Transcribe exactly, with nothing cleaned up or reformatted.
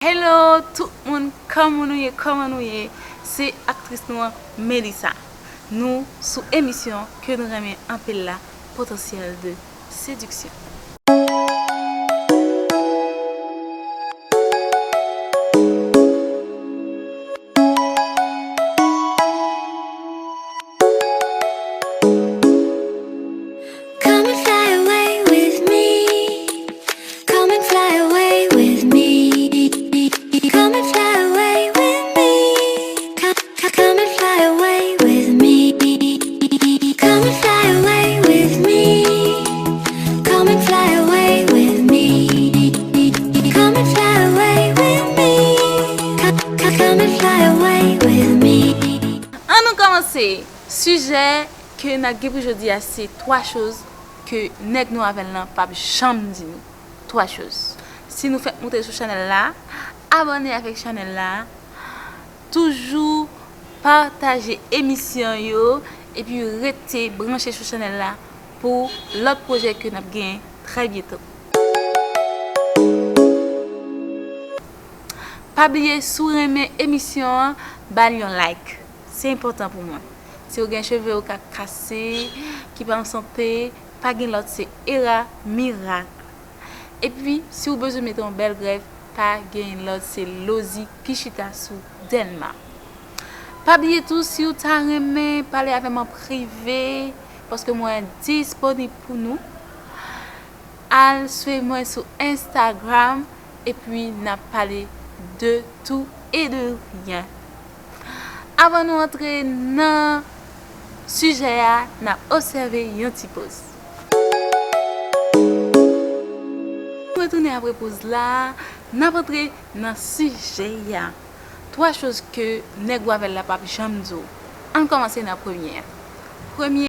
Hello tout moun, kòman nou ye, kòman nou ye? Se aktris nou an, Melissa. Nou sou emisyon ke nou renmen anpil la, Potentiel de séduction. Come and fly away with me. Come and fly away with me. Come and fly away with me. Come, come, come and fly away with me. Come and fly away with me. Come and fly away with me. Come and fly away with me. Come, come, come and fly away with me. Ann nou kòmanse. Sijè ke n ap gen pou jodi a se twa choz ke nèg nou avè l lan p ap janm di nou. Twa choz. Si nou fèk moute sou chanèl la, abòne avèk chanèl la, toujou pataje emisyon yo, epi rete branche sou chanèl la pou lòt pwojè ke n ap gen trè byento. Pa bliye, si w renmen emisyon an, ba l yon like. Se enpòtan pou mwen. Si w gen cheve w ka kase, ki pa an sante, pa gen lòt, se Era Mirak. Epi, si w bezwen mete yon bèl grèv, pa gen lòt, se Lozi ki chita sou Dèlma. Pa bliye tou, si w ta renmen pale avè m an prive, paske mwen disponib pou nou, al swiv mwen sou Instagram, epi n ap pale de tout et de rien. Avan nou antre nan sijè a, n ap obsève yon ti poz. Nou retounen apre poz la, n ap antre nan sijè a. Twa choz ke nèg ou avè l la p ap janm di w. Ann kòmanse nan premye a. Premye